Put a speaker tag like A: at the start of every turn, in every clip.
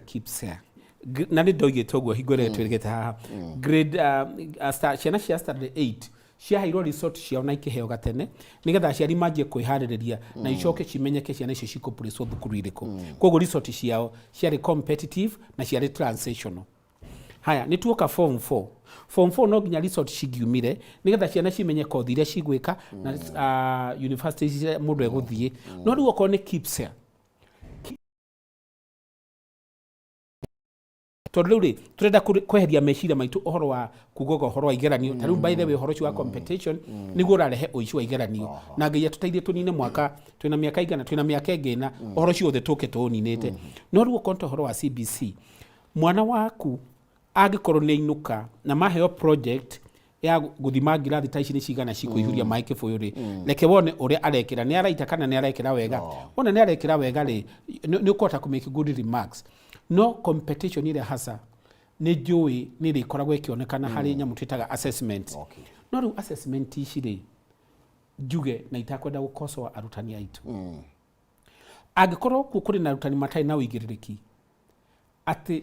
A: KPSEA, na nĩ ndoigĩte ũguo hingo ĩrĩa twĩrĩgĩte haha, grade ciana cia standard 8 ciaheirwo resort ciao na ikĩheo gatene nĩgetha aciari manjie kwĩharĩrĩria na icoke cimenyeke ciana icio cikũpurĩcwo thukuru irĩkũ. Koguo resort ciao ciarĩ competitive na ciarĩ transitional. Haya, nĩ tuoka form 4. Form 4 no nginya resort cingiumire nĩgetha ciana cimenye kothi iria cigwĩka na university iria mũndũ egũthiĩ. No rĩu okorwo nĩ KPSEA, tondũ rĩu rĩ tũrenda kweheria meciria maitũ ũhoro wa kugaga ũhoro wa igeranio. Ta rĩu, by the way, ũhoro ũcio wa competition nĩguo ũrarehe ũici wa igeranio, na Ngai atũteithie tũnine. Mwaka twĩna mĩaka igana, twĩna mĩaka ĩngĩ ĩna, ũhoro ũcio wothe tũke tũũninĩte. No rĩu okorwo nĩ ta ũhoro wa CBC, mwana waku angĩkorwo nĩ ainũka na maheo project ya gũthima ngirathi ta ici nĩ cigana cikũihũria maĩ kĩbũyũ rĩ, reke wone ũrĩa arekĩra, nĩ araita kana nĩ arekĩra wega. Wona nĩ arekĩra wega rĩ, nĩ ũkũhota kũ make good remarks. No competition ĩrĩa hasa nĩ njũĩ nĩ ĩrĩkoragwo ĩkĩonekana harĩ nyamũ twĩtaga assessment. No rĩu assessment ici rĩ, njuge na itakwenda gũkocoa arutani aitũ, angĩkorwo kuo kũrĩ na arutani matarĩ na ũigĩrĩrĩki atĩ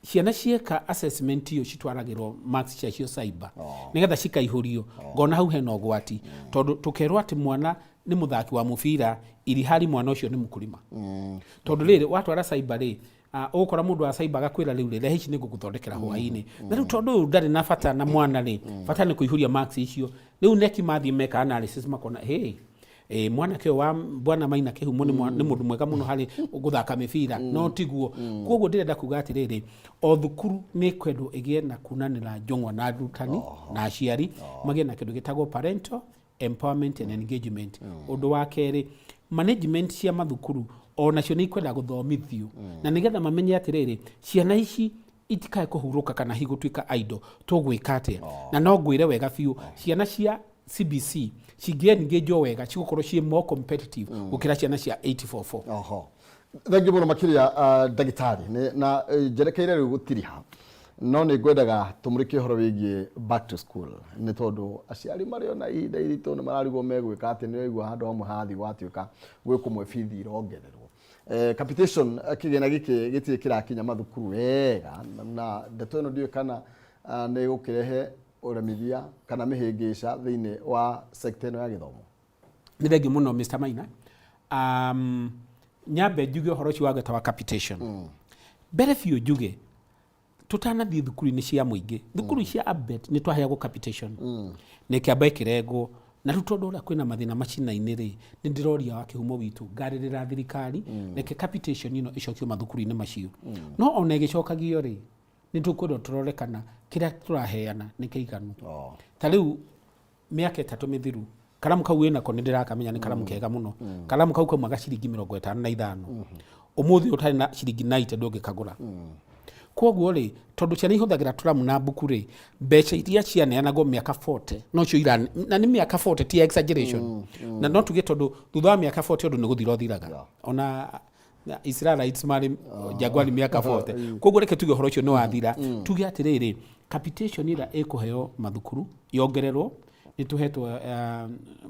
A: ciana cieka assessment iyo citwaragĩrwo marks ciacio cyber nĩgetha cikaihũrio, ngona hau hena ũgwati, tondũ tũkerwo atĩ mwana nĩ mũthaki wa mũbira iri hari mwana ũcio nĩ mũkũrima. Tondũ rĩrĩ watwara cyber rĩ, ũgũkora mũndũ wa cyber agakwĩra, "Rĩu rĩ, rehe ici, nĩ ngũgũthondekera hwaĩ-inĩ." Na rĩu tondũ ũyũ ndarĩ na bata na mwana rĩ, bata nĩ kũihũria marks icio. Rĩu neki mathiĩ meka analysis makona, hey, mwanake ũyũ wa bwana Maina Kĩhumo nĩ mũndũ mwega mũno harĩ gũthaka mĩbira, no tiguo. Koguo ndĩrenda kuga atĩrĩrĩ, o thukuru nĩ kwendwo ĩgĩe na kunanĩra njong'wa na arutani na aciari, magĩe na kĩndũ gĩtagwo parental empowerment and engagement. Ũndũ wa kerĩ, management cia mathukuru o nacio nĩ ikwenda gũthomithio na nĩgetha mamenye atĩrĩrĩ, ciana ici itikae kũhurũka kana hihi gũtuĩka idle, tũgwĩka atĩa? Na no ngwĩre wega biũ, ciana cia CBC cingĩ-engage wega cigũkorwo ciĩ more competitive gũkĩra ciana cia 844.
B: Oho, thengiũ mũno makĩria, ndagĩtarĩ. Na njerekeire rĩu gũtiriha, no nĩ ngwendaga tũmũrĩke ũhoro wĩgiĩ back to school, nĩ tondũ aciari marĩ ona ihinda iritũ, nĩ mararigwo megwĩka atĩ. Nĩ waigua handũ hamwe hathiĩ gwatuĩka gwĩ kũmwe bithi irongererwo, capitation, kĩgĩna gĩkĩ gĩtirĩ kĩrakinya mathukuru wega, na ndeto ĩno ndiũĩ kana nĩ gũkĩrehe ũremithia kana mĩhĩngĩca thĩinĩ wa sector ĩno ya gĩthomo.
A: Nĩ thengiũ mũno, Mr Maina. Nyambe njuge ũhoro ũcio wa gwĩta wa capitation. Mbere biũ njuge, tũtanathiĩ thukuru-inĩ cia mũingĩ, thukuru cia ABET, nĩ twaheagwo capitation na ĩkĩamba ĩkĩrengwo. Na rĩu tondũ ũrĩa kwĩna mathĩna macina-inĩ rĩ, nĩ ndĩroria wa kĩhumo witũ, ngarĩrĩra thirikari, reke capitation ĩno ĩcokio mathukuru-inĩ macio. No ona ĩgĩcokagio rĩ, nĩ tũkwendwo tũrore kana kĩrĩa tũraheana nĩ kĩiganu. Ta rĩu mĩaka 3 mĩthiru, karamu kau wĩnako nĩ ndĩrakamenya nĩ karamu kega mũno. Karamu kau kaumaga ciringi 55. Ũmũthĩ ũtarĩ na ciringi 90 ndũngĩkagũra. Koguo rĩ, tondũ ciana ihũthagĩra tũramu na mbuku rĩ, mbeca iria cianeanagwo mĩaka 40 nocio ira, na nĩ mĩaka 40, ti exaggeration, na no tuge tondũ thutha wa mĩaka 40 ũndũ nĩ gũthira ũthiraga. Ona Israelites marĩ Jangwani mĩaka 40. Koguo reke tuge ũhoro ũcio nĩ wathira. Tuge atĩrĩrĩ, capitation ĩrĩa ĩkũheo mathukuru yongererwo, nĩ tũhetwo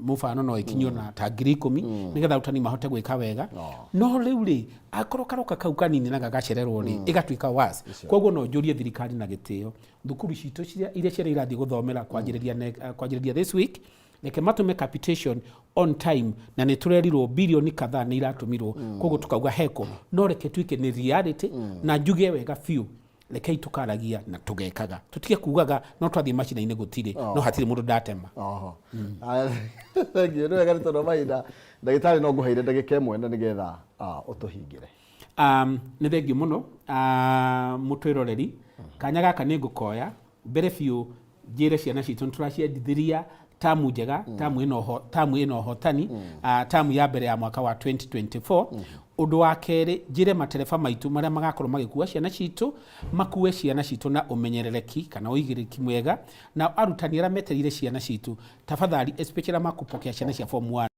A: mũbano no ĩkinyio na ta 10,000 nĩgetha arutani mahote gwĩka wega. No rĩu rĩ, akorwo karoka kau kanini na gagacererwo rĩ, ĩgatuĩka worse. Koguo no njũrie thirikari na gĩtĩo, thukuru citũ iria ciana irathiĩ gũthomera kwanjĩrĩria this week, reke matũme capitation on time. Na nĩ tũrerirwo bilioni kadhaa nĩ iratũmirwo, koguo tukauga heko, no reke tuike nĩ reality. Na njuge wega biũ, rekei tukaragia na tũgekaga, tũtige kugaga no twathiĩ macina-inĩ gũtirĩ, no hatirĩ mũndũ ndatema.
B: Oho. Thank you. Nĩ wega, nĩ tondũ wa mahinda, ndagĩtarĩ, no ngũheire ndagĩka 1 na nĩgetha ũtũhingĩre.
A: Nĩ thengiũ mũno, mũtwĩroreri. Kanya gaka nĩ ngũkoya mbere biũ njĩre ciana citũ nĩ tũraciendithiria tamu njega, tamu ĩno ũhotani, tamu ya mbere ya mwaka wa 2024. Ũndũ wa kerĩ, njĩre matereba maitũ marĩa magakorwo magĩkua ciana citũ makue ciana citũ na ũmenyerereki kana ũigĩrĩrĩki mwega. Na arutani arĩa metereire ciana citũ, tafadhali, especially makũpokea ciana cia form 1.